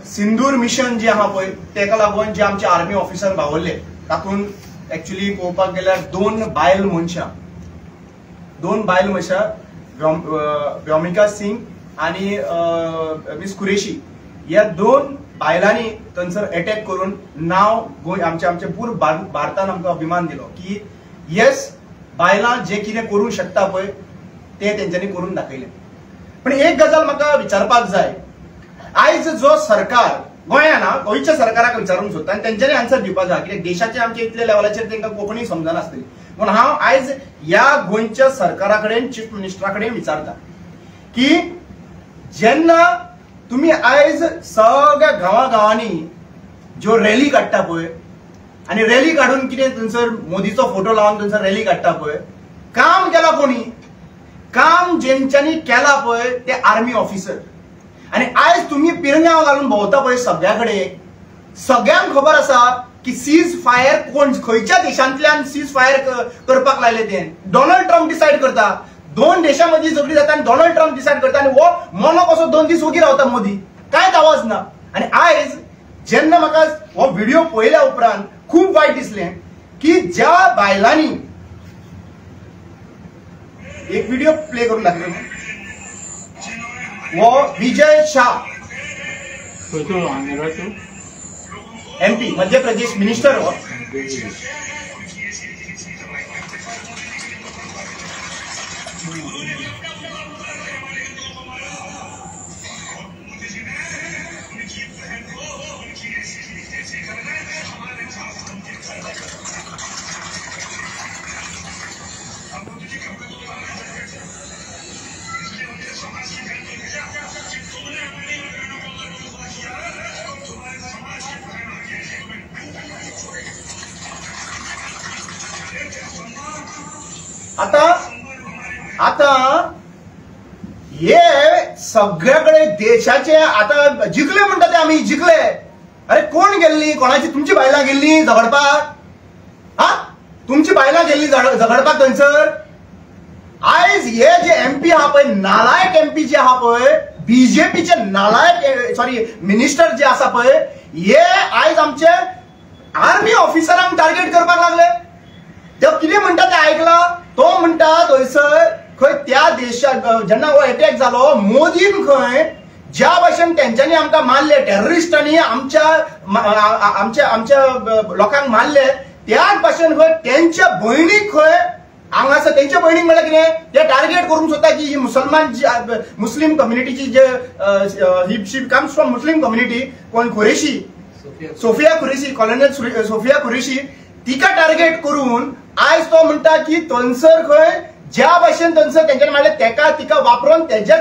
सिंदूर mission जे आहा पळय तेका लागून जे आमचे आर्मी ऑफिसर बावल्ले तातूंत एक्चुअली पळोवपाक गेल्यार दोन बायल मनशां व्योमिका सिंग आणि मिस कुरेशी ह्या दोन बायलांनी थंयसर अटॅक करून नांव गोंय आमचे आमचे पूर्ण भारतान आमकां अभिमान दिलो की येस बायलां जे कितें करूंक शकता पळय ते तेंच्यांनी करून दाखयलें. पण एक गजाल म्हाका विचारपाक जाय, आयज जो सरकार गोंयान गोंयच्या सरकाराक विचारूंक सोदता आनी तेंच्यांनी आन्सर दिवपाक जाय कित्याक देशाचे आमचे इतले लेवलाचेर तांकां कोंकणी समजनासतली. म्हणून हांव आयज ह्या गोंयच्या सरकारा कडेन चीफ मिनिस्टरा कडेन विचारता की जेन्ना तुमी आयज सगळ्या गांवा गांवांनी ज्यो रॅली काडटा पळय आनी रॅली काडून कितें थंयसर मोदीचो फोटो लावन थंयसर रॅली काडटा पळय, काम केला कोणी? काम जेंच्यांनी केला पळय ते आर्मी ऑफिसर. आनी आयज तुमी पिरंगांव घालून भोंवता पळय सगळ्या कडेन, सगळ्यांक खबर आसा की सीज फायर कोण खंयच्या देशांतल्यान सीज फायर करपाक लायले ते डोनाल्ड ट्रम्प डिसायड करता. दोन देशां मदीं झगडी जाता आनी डोनाल्ड ट्रम्प डिसायड करता आनी हो मोनो कसो 2 दीस ओगी रावता मोदी, कांयच आवाज ना. आनी आयज जेन्ना म्हाका हो व्हिडिओ पळयल्या उपरांत खूब वायट दिसलें की ज्या बायलांनी एक व्हिडिओ प्ले करून दाखयलो वो विजय शाह एमपी मध्य प्रदेश मिनिस्टर हो, आता आता हे सगळ्याकडे देशाचे आता जिखले म्हणटा ते आमी जिखले. अरे कोण गेल्ली? कोणाची तुमची बायलां गेल्ली झगडपाक? हा, तुमची बायलां गेल्ली झगडपाक थंयसर? आयज हे जे एमपी आहा पळय नालायक एमपी जे आहा पळय बीजेपीचे नालायक सॉरी मिनिस्टर जे आसा पळय हे आयज आमचे आर्मी ऑफिसरांक टार्गेट करपाक लागले. ते कितें म्हणटा ते आयकला? तो म्हणटा थंयसर खंय त्या देशाक जेन्ना हो अटॅक जालो मोदीन खंय ज्या भशेन तेंच्यांनी आमकां मारले टेररिस्टांनी आमच्या आमच्या आमच्या लोकांक मारले त्याच भशेन खंय तेंच्या भयणीक खंय हांगासर तेंच्या भयणीक म्हणल्यार कितें ते टार्गेट करूंक सोदता की ही मुसलमान मुस्लीम कम्युनिटीची जे she comes from Muslim community कोण कुरेशी सोफिया कुरेशी कॉलोनल सोफिया कुरेशी तिका टार्गेट करून आयज तो म्हणटा की थंयसर खंय ज्या भशेन थंयसर तेंच्यांनी मारले तेका तिका वापरून तेज्या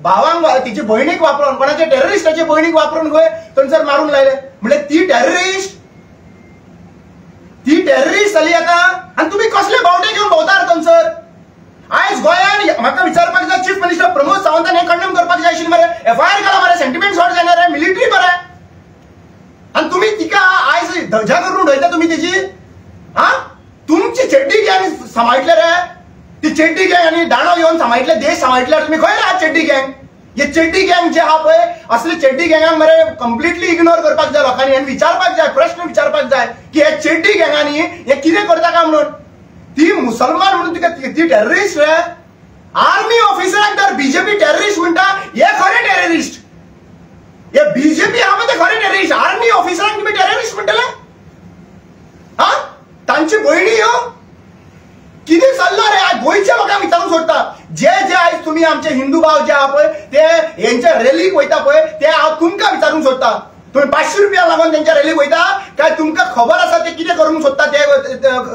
भावांक तिचे भयणीक वापरून कोणाच्या टेररिस्टाचे भयणीक वापरून खंय थंयसर मारूंक लायले. म्हणल्यार ती टेररिस्ट, ती टेररिस्ट जाली आतां. आनी तुमी कसले बावटे घेवन भोंवतात थंयसर? आयज गोंयान म्हाका विचारपाक जाय चीफ मिनिस्टर प्रमोद सावंतान हें कंडम करपाक जाय आशिल्लें मरे, एफआयआर केला मरे, सेंटिमेंट सॉर्ट जायना रे, मिलिटरी मरे, आनी तुमी तिका आयज धजा करून उडयता तुमी तेजी. हा, तुमची चेड्डी गँग सांबाळटले रे, ती चेड्डी गँग आनी दांडो घेवन सांबाळटले देश सांबाळटले. तुमी खंय आहात चेड्डी गँग? हे चेड्डी गँग जे आहा पळय असले चेड्डी गँगांक मरे कंप्लिटली इग्नोर करपाक जाय लोकांनी आनी विचारपाक जाय, प्रश्न विचारपाक जाय की हे चेड्डी गँगांनी हे कितें करता काय म्हणून. ती मुसलमान म्हणून तिका ती टेररिस्ट रे? आर्मी ऑफिसरांक तर बीजेपी टेररिस्ट म्हणटा, हे खरे टेररिस्ट. हे बीजेपी आहा पळय ते खरे टेररिस्ट. आर्मी ऑफिसरांक तुमी टेररिस्ट म्हणटले? हा, तांची भयणी ह्यो कितें चल्लां रे? आयज गोंयच्या लोकांक विचारूंक सोदता जे जे आयज तुमी आमचे हिंदू भाव जे आहा पळय ते हेंच्या रॅलीक वयता पळय ते हांव तुमकां विचारूंक सोदता, तुमी 500 रुपया लागून तेंच्या रॅलीक वयता काय तुमकां खबर आसा ते कितें करूंक सोदता ते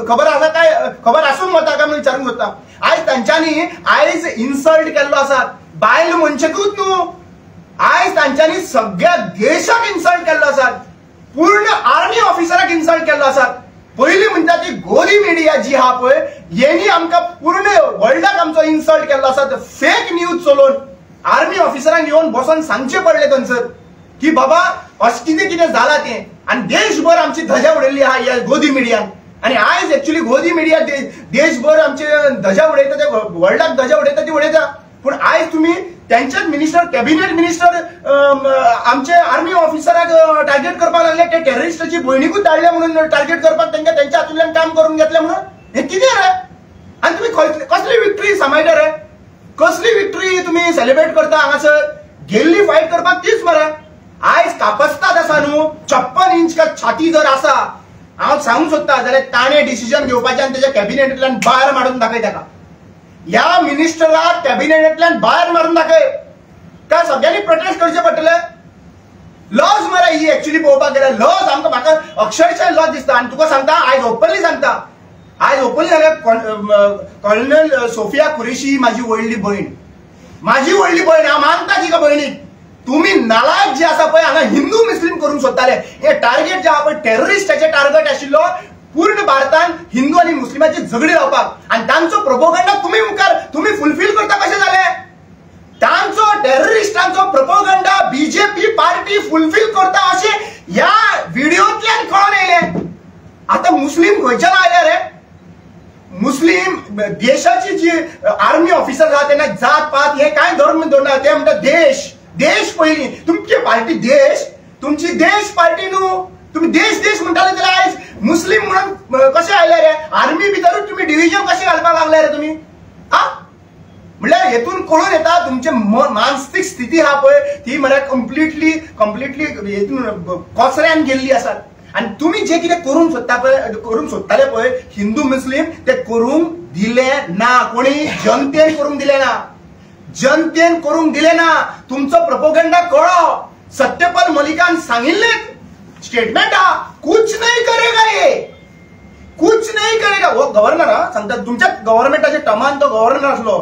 खबर आसा काय खबर आसूंक वता काय म्हणून विचारूंक सोदता. आयज तांच्यांनी आयज इन्सल्ट केल्लो आसा बायल मनशेकूच न्हू, आयज तांच्यांनी सगळ्या देशाक इन्सल्ट केल्लो आसा, पूर्ण आर्मी ऑफिसराक इन्सल्ट केल्लो आसा. पयली म्हणटा ती गोरी मिडिया जी आहा पळय हेणी आमकां पूर्ण वर्ल्डाक आमचो इन्सल्ट केल्लो आसा. फेक न्यूज चलोवन आर्मी ऑफिसरांक येवन बसोन सांगचें पडलें थंयसर की बाबा अशें कितें कितें जालां तें. आनी देशभर आमची धजा उडयल्ली आहा ह्या गोदी मिडियान. आनी आयज एक्चुअली गोदी मिडिया देशभर आमचे धजा उडयता, ते वर्ल्डाक धजा उडयता ती उडयता, पूण आयज तुमी त्यांचेच मिनिस्टर, कॅबिनेट मिनिस्टर आमचे आर्मी ऑफिसराक टार्गेट करपाक लागले. ते टेररिस्टाची भयणीकूच धाडले म्हणून टार्गेट करपाक तांकां तेंच्या हातूंतल्यान काम करून घेतलें म्हणून. हें कितें रे? आनी तुमी कसली विक्ट्री सांबाळटा रे? कसली विक्ट्री तुमी सेलिब्रेट करता हांगासर? गेल्ली फायट करपाक तीच मरे. आयज कापस्ताद आसा न्हू, 56 इंच का छाती जर आसा, हांव सांगूंक सोदता जाल्यार ताणें डिसिजन घेवपाचें आनी तेच्या कॅबिनेटांतल्यान भायर मारून दाखय ताका. ह्या मिनिस्टराक कॅबिनेटांतल्यान भायर मारून दाखय. काय सगळ्यांनी प्रोटेस्ट करचे पडटले? लॉज मरे ही एक्चुअली पळोवपाक गेल्यार लॉज आमकां, म्हाका अक्षरशः लॉज दिसता. आनी तुका सांगता, आयज ओपनली सांगता, आयज ओपनली सांगता, कॉर्नल सोफिया कुरेशी माझी व्हडली भयण, माझी व्हडली भयण, हांव मानता तिका भयणीक. तुम्ही नालायक जे आसा पळय हांगा हिंदू मुस्लीम करूंक सोदताले. हे टार्गेट जे आहा पळय टेररिस्टाचे टार्गेट आशिल्लो पूर्ण भारतान हिंदू आनी मुस्लिमाची झगडी लावपाक. आनी तांचो प्रोपोगंडा तुमी मुखार तुमी फुलफील करता कशें जालें? तांचो टेररिस्टांचो प्रोपोगंडा बीजेपी पार्टी फुलफील करता अशें ह्या व्हिडियोंतल्यान कळोन येयलें. आतां मुस्लीम खंयच्यान आयले रे? मुस्लीम देशाची जी आर्मी ऑफिसर आहा तेन्ना जात पात हे कांय धर्म दवरना, ते म्हणटा देश, देश पयलीं. तुमची पार्टी देश, तुमची देश पार्टी न्हू, तुमी देश देश म्हणटाले जाल्यार आयज मुस्लीम म्हणून कशें आयले रे? आर्मी भितरूच तुमी डिविजन कशें घालपाक लागले रे तुमी? आ म्हणल्यार हेतून कळून येता तुमचे मानसीक स्थिती आहा पळय ती म्हळ्यार कंप्लिटली कंप्लिटली हेतून कोसऱ्यान गेल्ली आसा. आनी तुमी जे कितें करूंक सोदता पळय, करूंक सोदताले पळय हिंदू मुस्लीम, ते करूंक दिले ना. कोणी जनतेन करूंक दिले ना, जनतेन करूंक दिले ना. तुमचो प्रोपोगंडा कळो. सत्यपाल मलिकान सांगिल्लें स्टेटमेंट हा, कुछ नहीं करेगा ये, कुछ नहीं करेगा. हो गव्हर्नर हा सांगता, तुमच्या गव्हर्नमेंटाच्या टर्मान तो गव्हर्नर आसलो,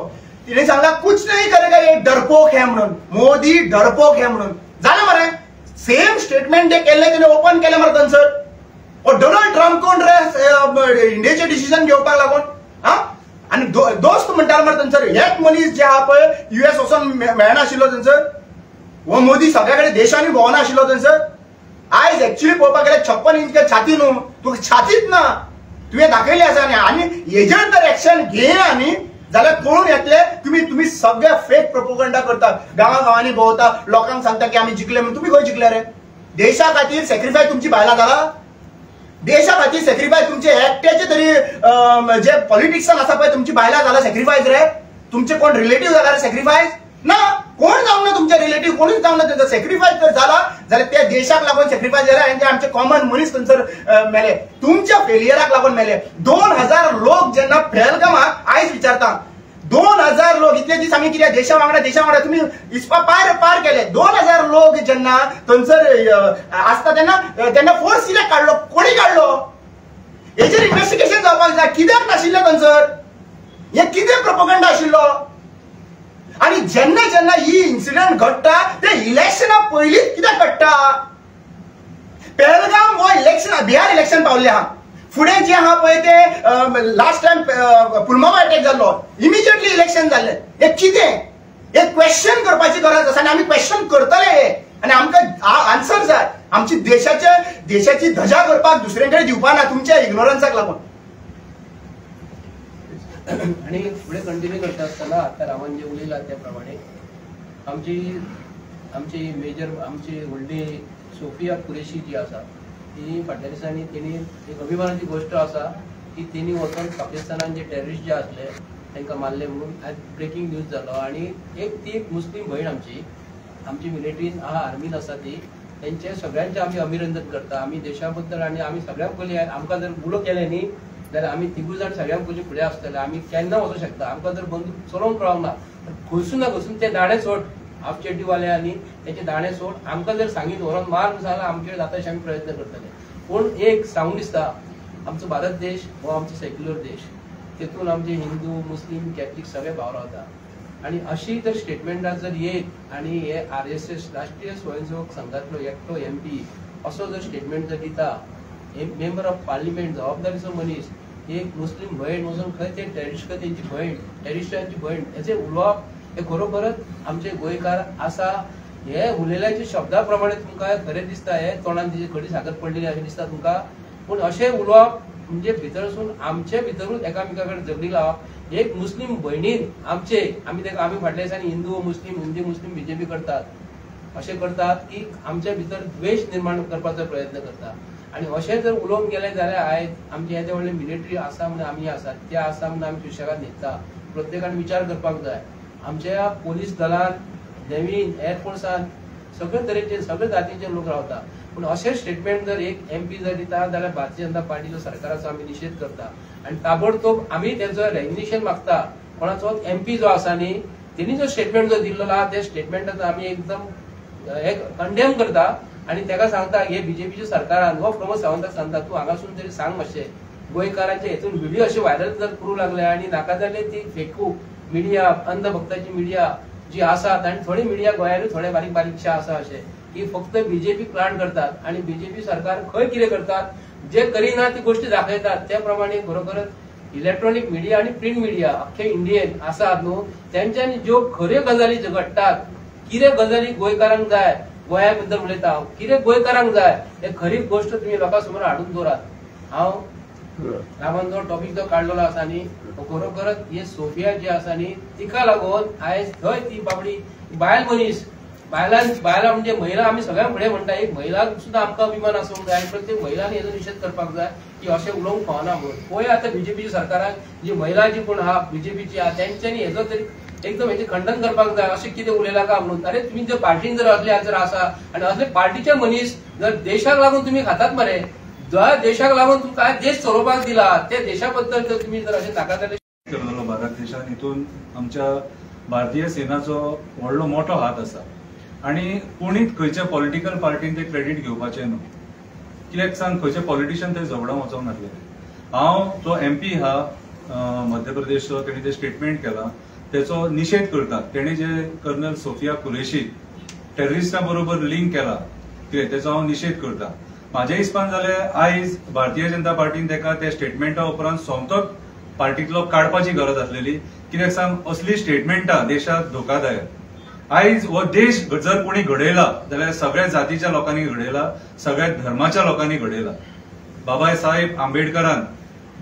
तिने सांगला कुछ नहीं करेगा ये, डरपोक हे म्हणून, मोदी डरपोक हे म्हणून. जालें मरे सेम स्टेटमेंट जे केल्लें तिने ओपन केलें मरे थंयसर. हो डोनाल्ड ट्रम्प कोण रे इंडियेचें डिसिजन घेवपाक लागून? हा आनी दोस्त म्हणटाले मरे थंयसर, हेच मनीस जे आहा पळय युएस वचोन मेळनाशिल्लो थंयसर, हो मोदी सगळ्या कडेन देशांनी भोंवनाशिल्लो थंयसर. आयज एक्चुअली पळोवपाक गेल्यार 56 इंच छाती न्हू, तुका छातीच ना, तुवें दाखयली आसा. आनी हेजेर जर एक्शन घेयना न्ही जाल्यार कळून येतले तुमी तुमी सगळे फेक प्रोपोगंडा करतात, गांवा गांवांनी भोंवता, लोकांक सांगता की आमी जिखले म्हणून. तुमी खंय जिखले रे? देशा खातीर सॅक्रिफायस तुमची बायलां जाला, देशा खातीर सॅक्रिफायस तुमचे एकट्याचे तरी जे पॉलिटिक्सान आसा पळय तुमची बायलां जाला सॅक्रिफायस रे? तुमचे कोण रिलेटीव जाला रे सॅक्रिफायस? ना, कोण जावंक ना तुमचे रिलेटीव, कोणूच जावंक ना. तेंचो सॅक्रिफायस जर जाला जाल्यार त्या देशाक लागून सॅक्रिफायस जाला आनी ते आमचे कॉमन मनीस थंयसर मेले, तुमच्या फेलियराक लागून मेले. 2000 लोक जेन्ना पेहलगामाक, आयज विचारता 2000 लोक, इतले दीस आमी कितें देशा वांगडा देशा वांगडा तुमी इसपा पार पार केले. 2000 लोक जेन्ना थंयसर आसता तेन्ना तेन्ना फोर्स कित्याक काडलो? कोणी काडलो? हेजेर इन्वेस्टिगेशन जावपाक जाय. कित्याक नाशिल्लें थंयसर? हें कितें प्रोपोगंडा आशिल्लो? आनी जेन्ना जेन्ना ही इन्सिडंट घडटा ते इलेक्शना पयलींच कित्याक घडटा? पेहलगाम हो इलेक्शन, बिहार इलेक्शन पावल्लें आहा. फुडें जे आहा पळय ते लास्ट टायम पुलवामा अटॅक जाल्लो, इमिजिएटली इलेक्शन जाल्लें. हें कितें? हें क्वेश्चन करपाची गरज आसा आनी आमी क्वेश्चन करतले हे, आनी आमकां आन्सर जाय. आमची देशाचे देशाची धजा करपाक दुसरे कडेन दिवपा ना तुमच्या इग्नोरन्साक लागून. आनी फुडें कंटिन्यू करता आसतना आतां रामान जे उलयला त्या प्रमाणे आमची आमची मेजर आमची व्हडली सोफिया कुरेशी जी आसा ती फाटल्या दिसांनी तेणी एक अभिमानाची गोश्ट आसा की तेणी वचोन पाकिस्तानान जे टेररिस्ट जे आसले तांकां मारले म्हणून आयज ब्रेकींग न्यूज जालो. आनी एक ती मुस्लीम भयण आमची, आमची मिलिटरीन आहा, आर्मीन आसा ती, तेंचे सगळ्यांचे आमी अभिनंदन करता. आमी देशा बद्दल आनी आमी सगळ्यांक पयलीं आमकां जर उलो केलें न्ही जाल्यार आमी तिगूय जाण सगळ्यांक पयलीं फुडें आसतले. आमी केन्ना वचूंक शकता. आमकां जर बंदूक चलोवंक कळोंक ना तर खंयसून ना खंयसून ते दाणे सोड, हाफ चेड्डीवाले आनी तेचे दाणे सोड, आमकां जर सांगीत व्हरोन मार जाल्यार आमचेर जाता अशें आमी प्रयत्न करतले. पूण एक सांगून दिसता, आमचो भारत देश हो आमचो सेक्युलर देश, तेतून आमचे हिंदू मुस्लीम कॅथलीक सगळे भाव रावता. आनी अशी जर स्टेटमेंटां जर येत आनी हे RSS राष्ट्रीय स्वयंसेवक संघातलो एकटो MP असो जर स्टेटमेंट जर दिता, मेंबर ऑफ पार्लिमेंट जबाबदारीचो मनीस, एक मुस्लीम भयण वचून खंय ते टेररिस्ट तेंची भयण, टेररिस्टांची भयण, हेचे उलोवप हे खरोखरच आमचे गोंयकार आसा हे उलयल्याच्या शब्दा प्रमाणे तुमकां खरें दिसता, हे तोंडान तिची खडी साकर पडलेली अशें दिसता तुमकां. पूण अशें उलोवप म्हणजे भितरसून आमचे भितरूच एकामेका कडेन झगडी लावप एक मुस्लीम भयणीन आमचे आमी ताका आमी फाटल्या दिसांनी हिंदू मुस्लीम हिंदू मुस्लीम बीजेपी करतात, अशें करतात की आमच्या भितर द्वेश निर्माण करपाचो प्रयत्न करता. आनी अशें जर उलोवंक गेलें जाल्यार आयज आमचे येदे व्हडले मिलिटरी आसा म्हणून आमी आसात, ते आसा म्हणून आमी सुशेगाद न्हिदता. प्रत्येकान विचार करपाक जाय. आमच्या पोलीस दलान, नेव्हीन, एअरफोर्सान सगळे तरेचे सगळे जातीचे लोक रावता. पूण अशें स्टेटमेंट जर एक एमपी जर दिता जाल्यार भारतीय जनता पार्टीचो सरकाराचो आमी निशेध करता आनी ताबडतोब आमी तेंचो रेजिग्नेशन मागता. कोणाचो एमपी जो आसा न्ही तेणी जो स्टेटमेंट जो दिल्लो आहा त्या स्टेटमेंटाचो आमी एकदम एक कंडेम करता आनी तेका सांगता हे बीजेपीच्या सरकारान हो प्रमोद सावंताक सांगता तूं हांगासून तरी सांग मातशें गोंयकारांचे हेतून व्हिडिओ अशे व्हायरल जर करूंक लागले आनी नाका जाल्यार ती फेकू मिडिया, अंधभक्ताची मिडिया जी आसात आनी थोडी मिडिया गोंयानूय थोडे बारीक बारीकशे आसा अशे की फक्त बीजेपी प्लांट करतात आनी बीजेपी सरकार खंय कितें करतात जे करिना ती गोष्टी दाखयतात. त्या प्रमाणे खरोखरच इलेक्ट्रॉनिक मिडिया आनी प्रिंट मिडिया अख्खे इंडियेन आसात न्हू तेंच्यांनी ज्यो खऱ्यो गजाली ज्यो घडटात, कितें गजाली गोंयकारांक जाय, गोंया बद्दल उलयता हांव, कितें गोंयकारांक जाय हे खरी गोश्ट तुमी लोकां समोर हाडून दवरात. हांव रामान जो टॉपीक जो काडलेलो आसा न्ही खरोखरच हे सोफिया जी आसा न्ही तिका लागून आयज थंय ती बाबडी बायल मनीस, बायलां बायलां म्हणजे महिला आमी सगळ्यांक फुडें म्हणटा एक महिलांक सुद्दां आमकां अभिमान आसूंक जाय. प्रत्येक महिलांनी हेजो निशेध करपाक जाय की अशें उलोवंक फावना म्हणून. पळय आतां बीजेपीच्या सरकाराक जी महिला जी कोण आहा बीजेपीची आहा तेंच्यांनी हेजो तरी एकदम हेजें खंडन करपाक जाय. अशें कितें उलयलां काय म्हणून. अरे तुमी जर पार्टीन जर असले जर आसा आनी असले पार्टीचे मनीस जर देशाक लागून तुमी खातात मरे, ज्या देशाक लागून तुमकां देश चलोवपाक दिला त्या देशा बद्दल जर तुमी जर अशें नाका जाल्यार भारत देशान हितून आमच्या भारतीय सेनाचो व्हडलो मोठो हात आसा आनी कोणीच खंयच्या पॉलिटिकल पार्टीन ते क्रेडीट घेवपाचें न्हू. कित्याक सांग, खंयचे पॉलिटिशियन थंय झगडोंक वचोंक नासले. हांव जो एमपी आहा मध्य प्रदेशचो तेणी जे स्टेटमेंट केलां तेचो निशेध करता. तेणी जे कर्नल सोफिया कुरेशी टेररिस्टा बरोबर लिंक केला कितें तेचो हांव निशेध करता. म्हाज्या हिसपान जाल्यार आयज भारतीय जनता पार्टीन तेका त्या स्टेटमेंटा उपरांत सोमतोच पार्टींतलो काडपाची गरज आसलेली. कित्याक सांग, असली स्टेटमेंटां देशाक धोकादायक. आयज हो देश जर कोणी घडयला जाल्यार सगळ्या जातीच्या लोकांनी घडयला, सगळ्या धर्माच्या लोकांनी घडयला. बाबासाहेब आंबेडकरान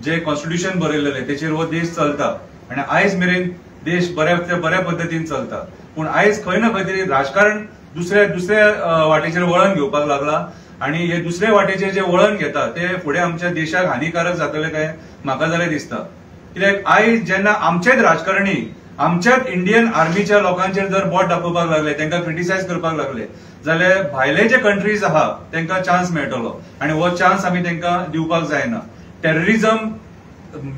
जे कॉन्स्टिट्युशन बरयलेलें तेचेर हो देश चलता आनी आयज मेरेन देश बऱ्या पद्दतीन चलता. पूण आयज खंय ना खंय तरी राजकारण दुसऱ्या दुसऱ्या वाटेचेर वळण घेवपाक लागला आनी हे दुसऱ्या वाटेचेर जे वळण घेता ते फुडें आमच्या देशाक हानिकारक जातले काय म्हाका जाल्यार दिसता. कित्याक आयज जेन्ना आमचेच राजकारणी आमच्याच इंडियन आर्मीच्या लोकांचेर जर बोट दाखोवपाक लागले, तांकां क्रिटिसायज करपाक लागले जाल्यार भायले जे कंट्रीज आहा तांकां चान्स मेळटलो आनी हो चान्स आमी तांकां दिवपाक जायना. टेररिझम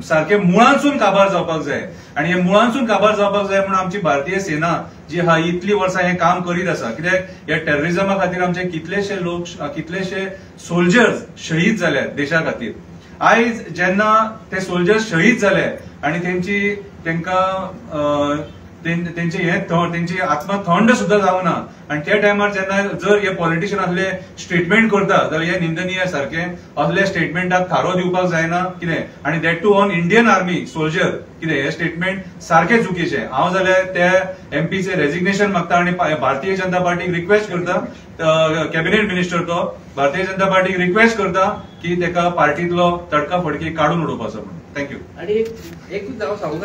सारखे मुळांसून काबार जावपाक जाय आनी हे मुळांसून काबार जावपाक जाय म्हणून आमची भारतीय सेना जी आहा इतली वर्सां हें काम करीत आसा. कित्याक ह्या टेररिझमा खातीर आमचे कितलेशे लोक, कितलेशे सोल्जर्स शहीद जाले देशा खातीर. आयज जेन्ना ते सोल्जर्स शहीद जाले आनी तेंची तेंकां तेंचे हे तेंची आत्मा थंड सुद्दां जावना आनी त्या टायमार जेन्ना जर हे पॉलिटिशियन असले स्टेटमेंट करता जाल्यार हे निंदनीय सारकें. असल्या स्टेटमेंटाक थारो दिवपाक जायना कितें आनी that too on Indian army soldier कितें हे स्टेटमेंट सारकें चुकीचें. हांव जाल्यार त्या एमपीचें रेजिग्नेशन मागता आनी भारतीय जनता पार्टीक रिक्वेस्ट करता, कॅबिनेट मिनिस्टर तो भारतीय जनता पार्टीक रिक्वेस्ट करता की तेका पार्टींतलो तडका फडकी काडून उडोवपाचो म्हणून. Thank you. आनी एक हांव सांगूंक